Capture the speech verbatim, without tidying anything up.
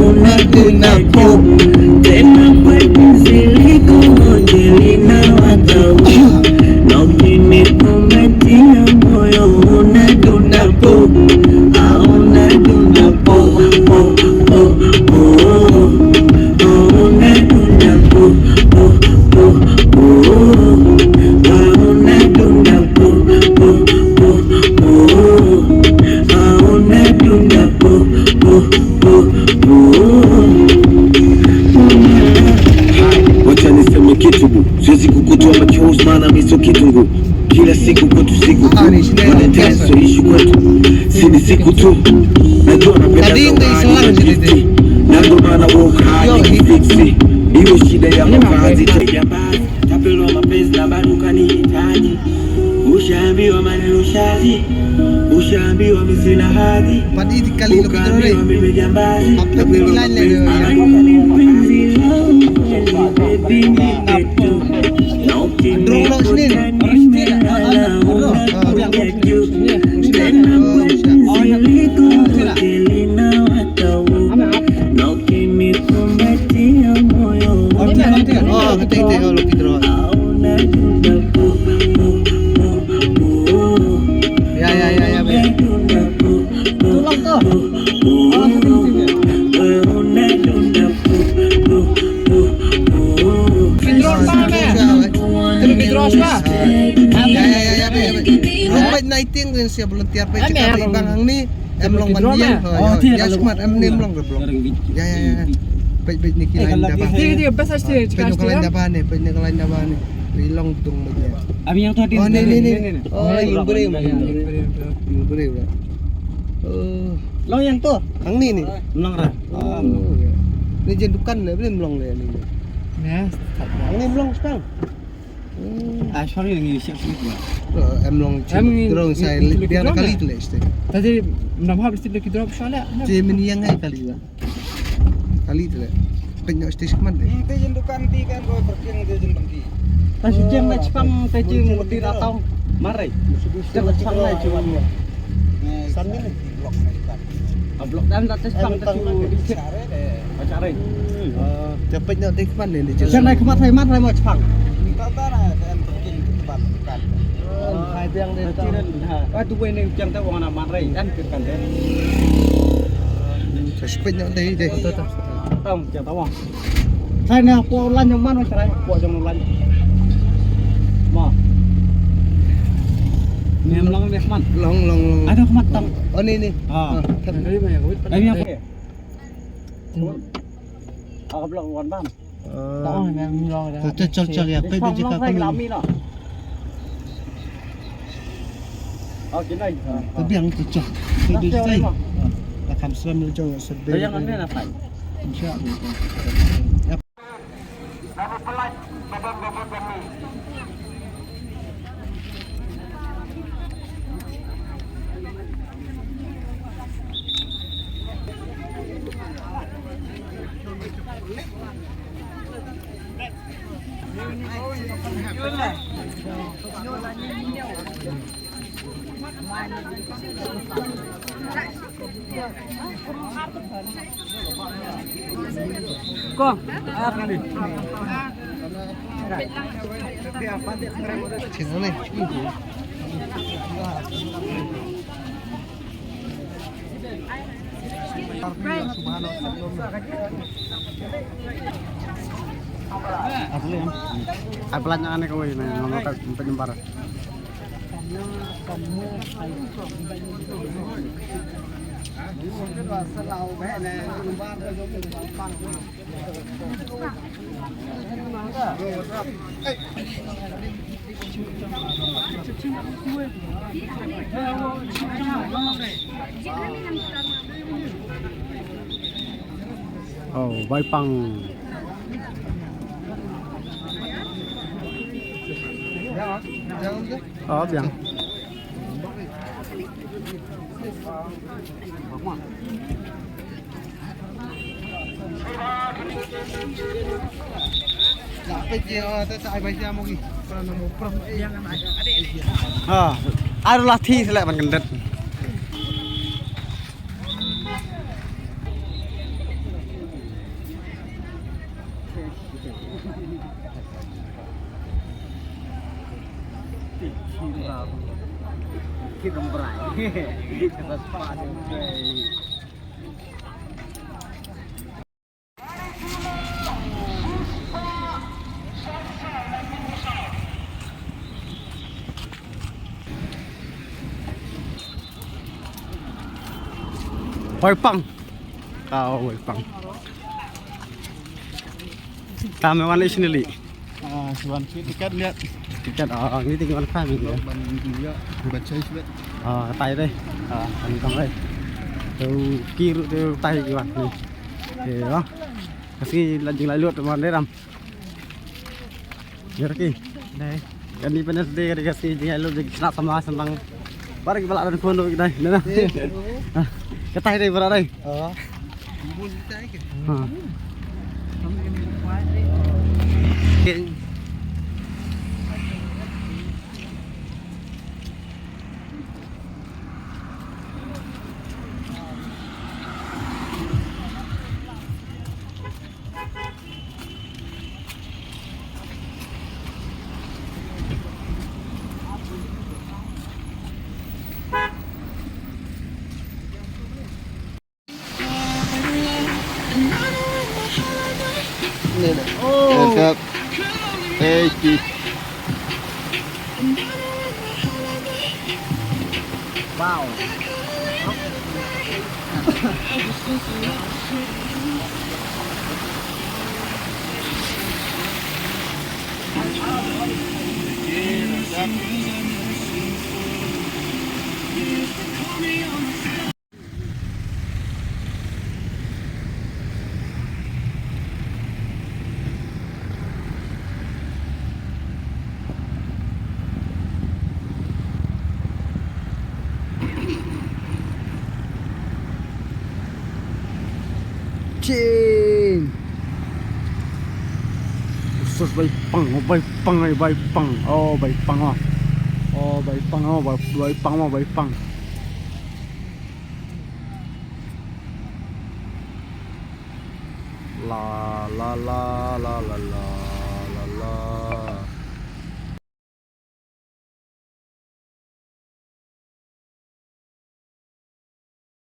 Una duna po. Tena pa zili ko jeli na watau. No kini ko mati ya moyo una duna po. A una duna po, po, po, po. A una duna po, po, po, po. A una duna po, po, po, po. A una duna po, po, po, po. Hai, wacha niseme kitu bu. Siwezi kukutoa machozi maana mi sio kitunguu. Kila siku kwetu siku kuu. Valentine so issue kwetu. Si ni siku tu. Najua napenda zawadi na gifti. Na ndo maana work hard nikifiksi. Iwe shida ya mavazi, jambazi. Tapelwa mapenzi na bado kanihitaji. Ushaambiwa maneno shazi. Ushaambiwa mi sina hadhi. Ukaambiwa mimi jambazi. Tapelwa mapenzi na bado kanihitaji. Ya, ya, ya, ya, ya. Ki drone ba me. Ki drone ba. Ya, ya, ya, ya, ya, ya. Long bad nighting rin sia volunteer bad. Em, kita ya, bad bang hang ni. Em long ban yang. Oh, ya, ya, smat em ni em long red block. Ya, ya, ya. Bad bad ni ki line da ba. Ti ti bas asti. Bad ni ki line da ba ni, bad ni ki line da ba ni. Ri long tung bad ni. Am yang tu hadin. Oh, ni, ni, ni. Oh, yang beri. Yang beri. Oh. Long yang tu. Hang ni ni. Em long ra. Oh, ya. Ni jen dukan ni, beri em long ni ni. Ya. Hang ni em long sekarang. Hmm. Ah, sorry, ngi siap sikit ba. Em long em ngi drone ngi, sai ngi, ngi biar drone kali ya? Tu le state. Tadi nam hab state lagi drop shala. Che mini yang hai kali ba. Kali tu le. Penyok stage keman deh. Hmm, te jen dukan ti kan ko parking te jen bangki. Ta si jeng na chipang te jeng ti ratong. Mare. Jeng na chipang na chipang. Sambil ni. Blok na ikan. Ah, blok dan ta chipang ta chu di chip. Chare deh. Chare. Hmm. Te penyok te keman ni di jeng. Jeng na keman hai mat hai mo chipang. Ni ta ta na te em parking te ban kan. Hai biang deh ta. Ah, tu wei ni jeng te wang na man rai kan kir kan deh. Te si penyok te deh. Tong jeng ta wang. Sai na po lan jong man sai po jong lan. Ma. Mem long mem man. Long long long. Ada kemat tang. Oh ni ni. Ha. Ai yang. Aku belum wan bam. Tong mem long. Chal chal ya. Pe bi jika ko. Ka biang tu cah. Ka biang tu cah. Ta kham slem le jong sa be. Yang ane na pai. Insya Allah. Ko, ah, Ai pelan jangan kau ini, nomor kat empat jempar. Oh, bai pang. Oh, biang. Ha, ai la thi sele ban kendet. Wai pang. Ka wai pang. Ka me wan sini li. Ah, si wan ki tiket liat. Tiket, ah, ni tiket wan ka ni. Ban ya, ban chai sibet. Ah, tai dai. Ah, ani tang dai. Tu kiru tu tai ki wan ni. Okey, ah. Kasi la jing lai lut man dai ram. Ngi ruh ki. Dei. Kane pynban dei ka dei ka sngi jingïaid lut jingïaid sama sentang. Baroh ki ba la don khun ruh ki dei. Dei. Ah, katai dei baroh dei. Oh. Ha. What's up? Hey, Steve. Wow. Chin. Sus, bai pang, bai pang, bai pang. Oh, bai pang, oh. Oh, bai pang, oh, bai, bai pang, oh, bai pang. La, la, la, la, la, la.